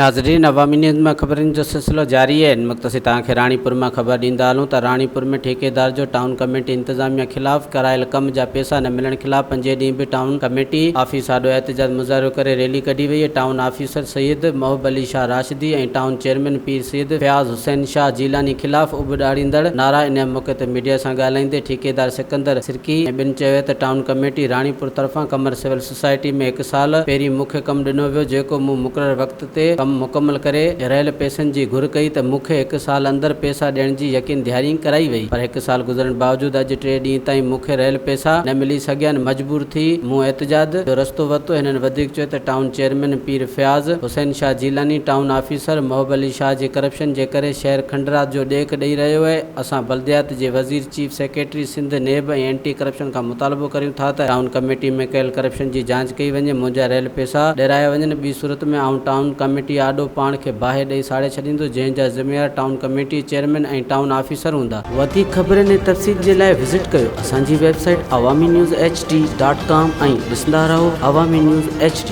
ناظرين عوامي نيوز مان خبرن جو سلسلو جاري آهي ان وقت اسين توهان کي راڻيپور مان خبر ڏيندا هلون ته راڻيپور ۾ ٺيڪيدار جو ٽائون ڪميٽي انتظاميا خلاف ڪرايل ڪم جا پيسا نه ملڻ خلاف پنجين ڏينهن به ٽائون ڪميٽي آفيس آڏو احتجاج مظاهرو ڪري ريلي ڪڍي وئي town officer Syed Mohib Ali Shah Rashdi ۽ town chairman Pir Syed Fayaz Hussain Shah Jilani خلاف اڀ ڏاڙيندڙ نعرا ان موقعي تي ميڊيا سان ڳالهائيندي ٺيڪيدار سڪندر سرڪي ۽ ٻين چيو ته ٽائون ڪميٽي راڻيپور طرفان قمر سول سوسائٽي ۾ هڪ سال پهرين مون کي ڪم ڏنو ويو جيڪو مون مقرر وقت تي ڪم مڪمل ڪري رهيل پئسن جي گهر ڪئي ته مون کي هڪ سال اندر پئسا ڏيڻ جي يقين ڌياري ڪرائي وئي پر هڪ سال گذرڻ باوجود اڄ ٽي ڏينهن تائين مون کي رهيل پئسا نه ملي سگهيا آهن مجبور ٿي مون احتجاج جو رستو ورتو هنن وڌيڪ چيو ته town chairman Pir Fayaz Hussain Shah Jilani town officer Mohib Ali Shah جي ڪرپشن جي ڪري شهر کنڊرات جو ڏيک ڏئي رهيو اهي اسان بلديات جي وزير chief secretary Sindh NAB ۽ anti corruption کان مطالبو ڪريون ٿا ته ٽائون ڪميٽي ۾ ڪيل ڪرپشن جي جاچ ڪئي وڃي منهنجا رهيل پئسا ڏيرايا وڃن ٻي صورت ۾ آئون ٽائون ڪميٽي آڏو پاڻ کي باهه ڏئي ساڙي ڇڏيندس جنهن جا ذميوار town committee chairman ۽ town officer هوندا. وڌيڪ خبرن ۽ تفصيل جي لاء وزٽ ڪيو اسان جي website Awami news H D dot com ۽ ڏسندا رهو عوامي نيوز ايڇ ڊي.